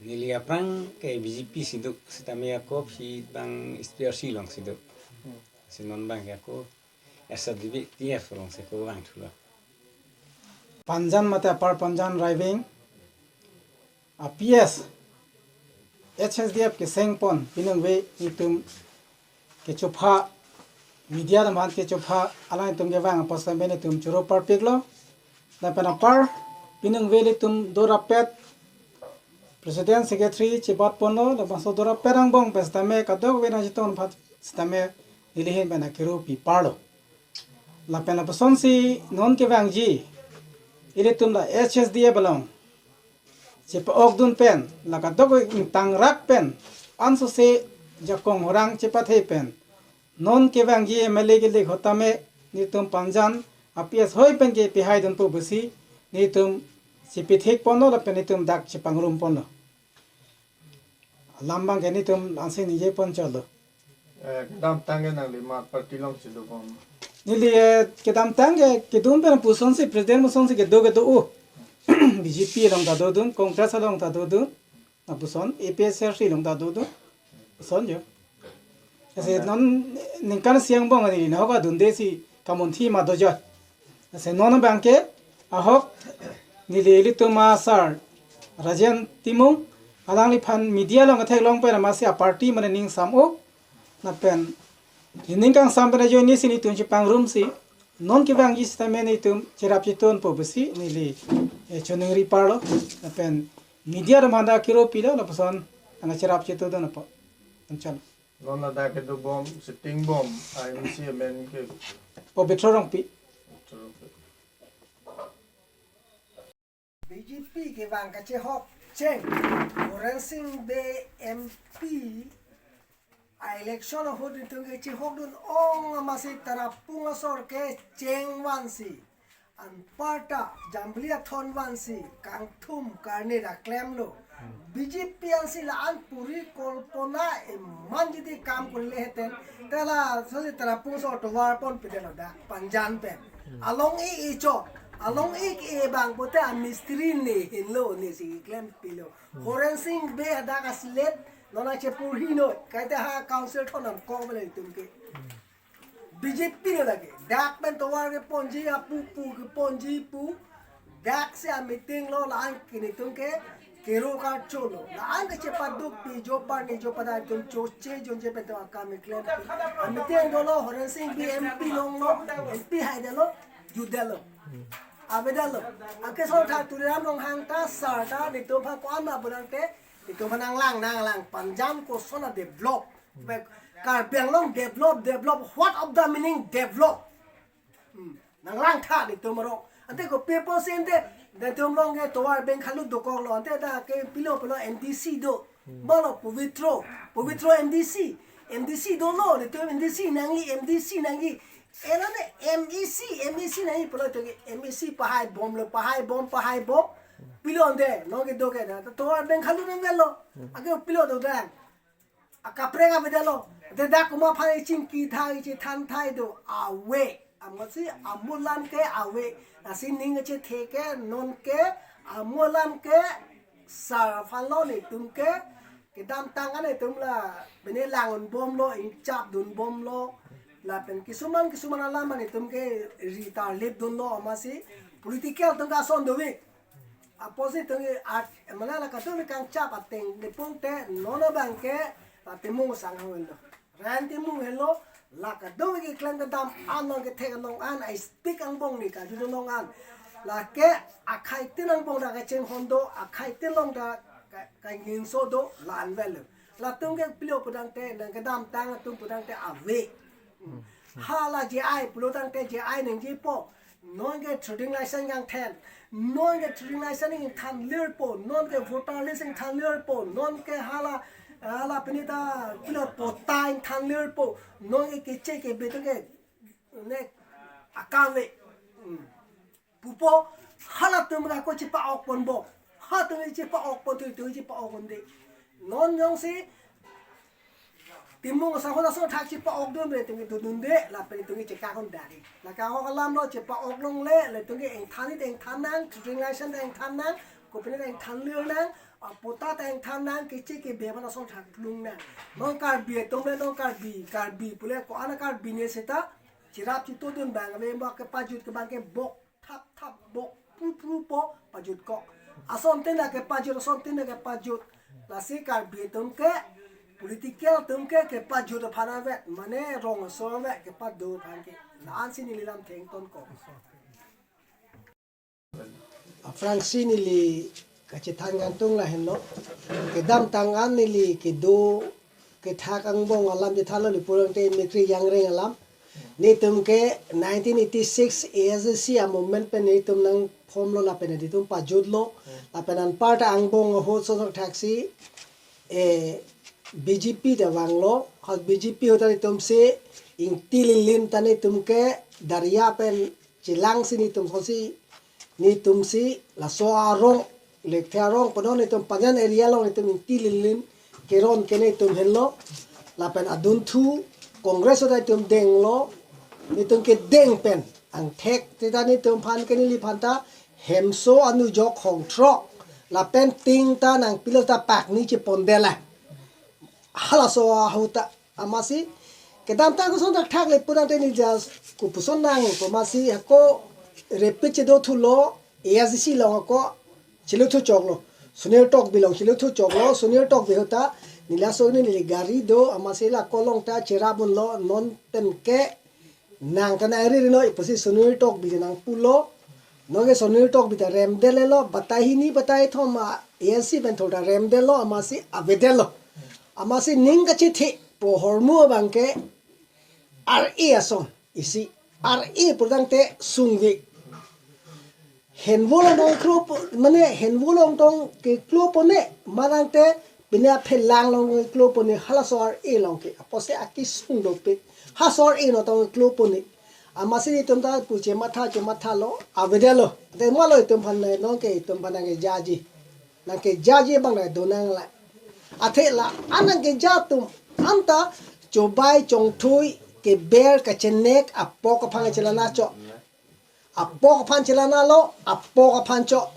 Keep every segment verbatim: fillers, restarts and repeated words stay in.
Neli aphrang ke B J P si do, sitame ako phi bang H P R C along si do. Si non bang ke ako S R D P T F along si ako vangthulo. Panjan mate Upper Panjan Rai Veng a P S H S D F kesengpon piningve netum kechopha, media atum aphan kechopha, alangtum kevang apot sitame netum choro parpiklo. Lapen apar piningve netum dorapet president, secretary chebatponlo, labangso dorapet angbong pen sitame kadokave nangchetong aphan sitame neli ahin pen akero piparlo. Lapen lapusonsi non kevangji ilitum la H S D F along chepa-okdun pen, la kadokave ingtangrak pen, ansose jakong horang chepathe pen, non kevangji M L A kelik ahut tame netum Panjan a P S hoi pen ke pihaidunpo pusi netum chepithekponlo lapen netum dak chepangrum ponlo. Alam bang ke netum ansi ningje pon cholo. Eh, kedamtang ke nangli mat party along si dobom? Neli, eh, kedamtang ke kedun pen pusonsi president pusonsi kedo kedo u. B J P along ta dodun, Congress along ta dodun, lapuson A P H L C along ta dodun. Puson jo. Lasi non ningkan isi angbong neli nahok adunde si kamunthi ma do jo. Lasi non bang ke ahok neli ilitum a sar Rajen Timung alangliphan media along ketheklong pen amatsi a party mane ning sam-o. Lapen ning kangsam pen ajoine si netum chepangrumsi non kevangji sitame netum cherap chetongpo pusi neli, eh, choningri parlo. Lapen media atum aphan ta kero pilo, lapuson nangcherap chetongdun apot. Anchal. Non ladak kedobom sitting bom M C M N ke Pobitro Rongpi. B J P kevang kachehok cheng. Horen Sing Bey M P a election ahut netum kachehokdun ong amatsi Tarapung asor kecheng vansi, anparta Jambili athon vansi kangthum karne ra klemlo. B J P ansi la-an puri kolpona eman jidi kam korile heten, te laso si Tarapung asor tovar ponpidetlo dak Panjan pen. Along-i-i chot, along-i-i bang pote a mistri ne hinlo, ne si klempilo. Horen Sing Bey hadak a slate non nangchepurhi noi, kaita ha council thon nangkok bele netum ke. B J P lo lake. Dak pen tovar keponji, apupu keponji pu. Dak si a meeting lo, la-an ke netum ke kero karcho lo. La-an ke chepaduk pi, jopa ni jopa da tum choche jonche pen to akam keklem. A meeting dolo, Horen Sing Bey M P longlo, M P haidetlo, jutdetlo. Avedetlo. Anke so tha Tuliram Ronghang ta, sar ta, netum aphan ko-an ma bonangte, netum aphan nanglang, nanglang, Panjan koson a develop. Karbi Anglong develop, develop. What of the meaning develop? Hmm. Nanglang tha netum arong. Ante kopi apotsi ante netum along ke tovar bengkhalu dokoklo. Ante dak ke pilo pilo M D C do. Bolo Pobitro, Pobitro M D C. M D C dolo, netum M D C nangji, M D C nangji. Ela ne M E C, M E C nangji pulo to ke M E C pahai bomlo, pahai bom, pahai bom. Pilo ante, non kedo ke da. Tovar bengkhalu nangvelo. Anke pilo do dan. Akaprek avedetlo. Te dak komat aphan ichingki thai, ichithan thai do. Ave. Amatsi amul alam ke ave. Lasi ning kachethe ke non ke amul alam ke sar aphanlo, netum ke kedamtang an netum la pine lang-un bomlo, ingchap dun bomlo. Lapen kisuman kisuman alam an netum ke ri tarlip dunlo amatsi political atum ke ason dovik. Apotsi netum ke art, mane la kadokave kangchap ateng nepung te non abang ke la Timung sang helo. Ran Timung helo, la kadokave keklem kedam an, non kethek along an, a speech angbong ni kajudun along an. Lake akhai tin angbong ta kachinghon do, akhai tin along ta ka, kangjinso do, la-an velo. Latum ke pilo pudang te, nangkedamtang atum pudang te ave. Hala J I pulo tangte J I nangjipo. Non ke trading license kangthan. Non ke trading license ingthan lirpo. Non ke voter list ingthan lirpo. Non ke hala, hala pini ta pilo patta ingthan lirpo. Non ke keche kebe atum ke ne akam le. Hmm. Pupo, halatum ke ako chepa-ok ponbom. Halatum chepa-ok pon, tu tu chepa-ok ponde. Non jongsi Timung asahon aso thak chepa-ok dun, netum ke dodunde, lapen netum ke chekak hon dari. La kehok alam lo chepa-ok longle, netum ke ingthan ni ingthan nang, trading license ingthan nang, kopine ingthan lir nang, Aputa tang than nang, keche kebe mana song thak plung nang. Non Karbi atum le non Karbi, Karbi pule ko-an Karbi ne seta, chirap chito dun bang ave, mo kepajut ke bang ke bok thap thap bok pru pru po pajut kok. Asonte na kepajut, asonte na kepajut. Lasi Karbi atum ke, political atum ke kepajut aphan avet, mane rong aso avet kepado aphan ke. La-an si neli lam thengton kok. Aphrangsi neli kachethan kangtung lahenlo. Kedamtang an neli kedo kethak angbong alam chethanlo, lapu rang te mekri yangreng alam. Netum ke nineteen eighty-six A S D C a movement pen netum nangphomlo lapen netum pajutlo. Lapen anparta angbong ahut so thaksi, eh, B J P ta vanglo. Ha B J P ahut ta netum si ingti lilin ta netum ke Daria pen chelang si netum kosi, netum si laso arong, Lekthe arong pano netum Panjan area along netum ingti lilin keron ke netum henlo. Lapen adunthu Congress ahut ta netum denglo, netum kedeng pen angthek seta netum aphan ke neliphan ta hemso anujok hongthrok lapen ting ta nangpilo ta pakni chepondela. Halaso ahut ta amatsi kedamtang koson thakthak le pura te ni jas kopuson nang ko amatsi ako repeat chedo thulo, A S D C along ako cheluthu choklo. Sunil Tokbi along cheluthu choklo, Sunil Tokbi ahut ta neli laso ne neli gari do, amatsi la ako along ta cherap unlo, non pen ke nang ta nang ri ri noi pusi Sunil Tokbi ta nangpulo. Non ke Sunil Tokbi ta remdetlo, batai hini batai thom A S D C pen thor ta remdetlo, amatsi avedetlo. Amatsi ning kachethe po ahormu abang ke R A ason isi, R A pura tangte sungve. Henvo along tong klo po, mane henvo along tong keklo pone, manang te pine aphelang along keklo pone, halaso R A along ke. Apotsi akesung dopik. Halaso R A along tong keklo pone. Amatsi netum ta pu chematha chemathalo, avedetlo. Te malo itum aphan nai non ke itum aphan nangkejaji. Nangkejaji abang nai do nang la. Athe la-an nangkeja atum anta chobai chongthui keber kachenek apok aphan chelang na cho. Apok aphan chelang nalo, apok aphan cho.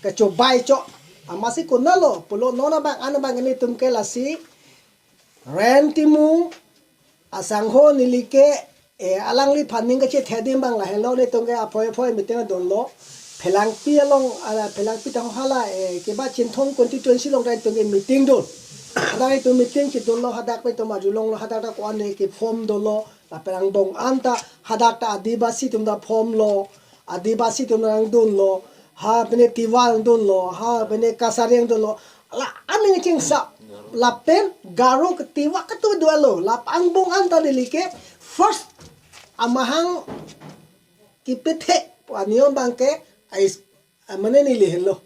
Kechobai cho. Amatsi konatlo pulo non abang an abang netum ke lasi Ren Timung asangho neli ke, eh, alangliphan ning kachethe adim abang lahenlo, netum ke aphoi aphoi meeting dunlo. Phelangpi along, ala Phelangpi ta hala, eh, keba Chinthong constituency along ta netum ke meeting dun. Hadak netum meeting chedunlo, hadak pen netum arjulonglo, hadak ta ko-an ne kephom dolo. Lapen angbong an ta hadak ta Adivasi atum ta phomlo, Adivasi atum nangdunlo, ha pine Tiwa nangdunlo, ha pine Kasari nangdunlo. La-an ne chingsa. Lapen Garo ke Tiwa ketu dolo. Lap angbong an ta neli ke first amahang kepethe pu anion abang ke ais, ah, mane neli henlo.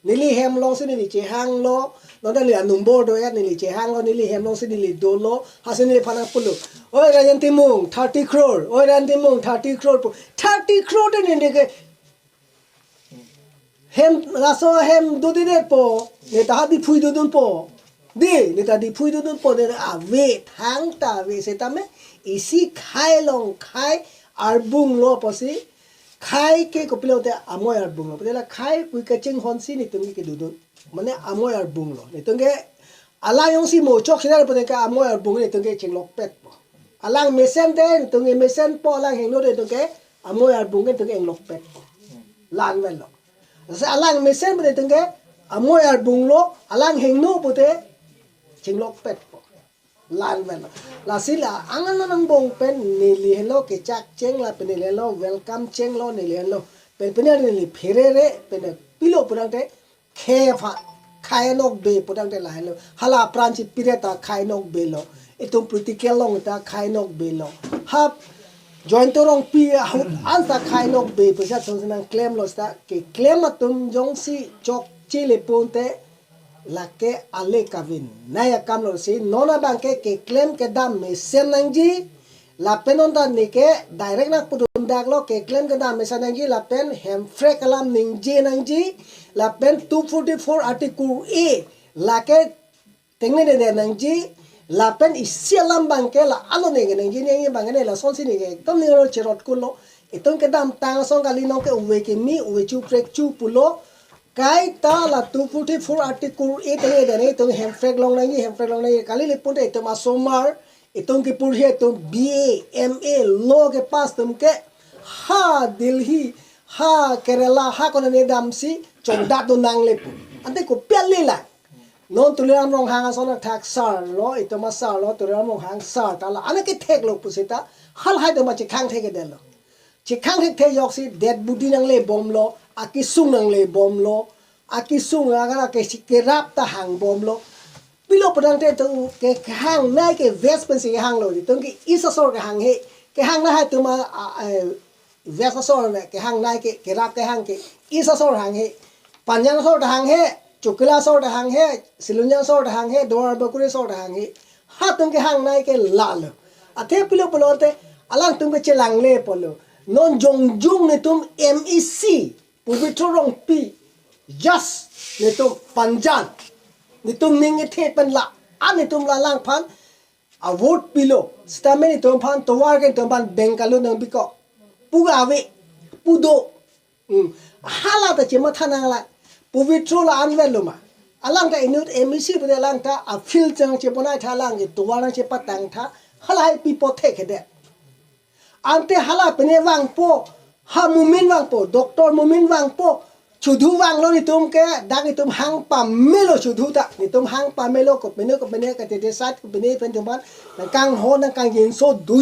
Neli hem along si neli chehanglo. Non ta neli anumbor do ya, neli chehanglo, neli hem along si neli dolo. Hasi neliphan nangpulo, "Oi Rajen Timung, thirty crore. Oi Rajen Timung, thirty crore pu." Thirty crore te neli ke hem, laso hem dodedet po. Ne ta ha Diphu dodun po. Di, ne ta Diphu dodun po, ne ave, thangta ave setame isi khei along khei arbung lo pusi. Khei ke kopilo te amoi arbung lo. Pute la khei pui kachinghon si netum ke dodun. Mane amoi arbung lo. Netum ke alang jongsi mochok sina pute ke amoi arbung netum ke chinglokpet po. Alang mesen te netum ke mesen po, alang hingno te netum ke amoi arbung ke netum ke inglokpet po. La-an vel lo. Lasi alang mesen pute netum ke amoi arbung lo, alang hingno pute chinglokpet po. La-an vel lo. Lasi la-an angbong pen neli henlo kechak cheng lapen neli henlo welcome chenglo, neli henlo. Pen pine neli pherere pen pilo pu tangte khei aphan, khei nokbe pu tangte lahenlo. Hala apran si pire ta khei nokbe lo. Itum political along ta khei nokbe lo. Ha Jayanta Rongpi ahut an ta khei nokbe pusi ason si nangklemlo seta keklem atum jongsi chokche le pute lake ale kavin nai akam lo si non abang ke keklem kedam mesen nangji. Lapen non ta ne ke direct nangpudun daklo, keklem kedam mesen nangji lapen hemprek alam ningje nangji lapen two forty-four article A lake tengne dede nangji. Lapen isi alam abang ke la-an lo ne ke nangji, ne abang ke ne lason si ne ke ekdom ne cherot kulo. Itum kedamtang asong kali, non ke ove kimi, ove chu prek chu pulo. Kaita la two forty-four article eight ang ede ne itum hemprek long nangji, hemprek long nangji. Kali lipun te itum asomar, itum kipurhi atum B A, M A, law kepass atum ke ha Delhi, ha Kerala, ha konane damsi chongdat do nangle pu. Ante kopi ale la. Non Tuliram Ronghang ason athak sar lo, itum asar lo, Tuliram Ronghang sar ta la. Ane kethek lo pusita, halahai atum chekhang thekthedetlo. Chekhang thekthe ajoksi dead body nanglebomlo, akesung nanglebomlo, akesung agar ake si kerap ta hangbomlo. Pilo pu tangte itum ke kehangnei ke West pensi kehanglo, itum ke East asor kehanghe, kehangnei hai atum a, a, eh, West asor le kehangnei ke, kerap kehang ke East asor hanghe, Panjan asor ta hanghe, Chokila asor ta hanghe, Silunjan asor ta hanghe, Duar Bakori asor ta hanghe. Ha atum kehangnei ke lalo. Athe pilo pulote alangtum ke chelanglepo lo. Non jongjung netum M A C, Pobitro Rongpi, just netum Panjan, netum ning kethe pen la, an netum la alangphan a vote pilo. Sitame netum aphan tovar ke netum aphan Bengaluru nangpikok pu ga ave, pu do. Hmm. Hala ta chematha nanglang. Pobitro la anvet lo ma. Alang ta inut M A C pute alang ta a field chang cheponai tha, alang ke tovar nangchepatang tha. Halahai pipo thekthedet. Ante hala pine vangpo, ha Momin vangpo, Doctor Momin vangpo, Choudhu vanglo netum ke, dak netum hang pamelo Choudhu ta, netum hang pamelo kopine kopine kate decide kopine pen teman, nangkangho nangkangjinso doji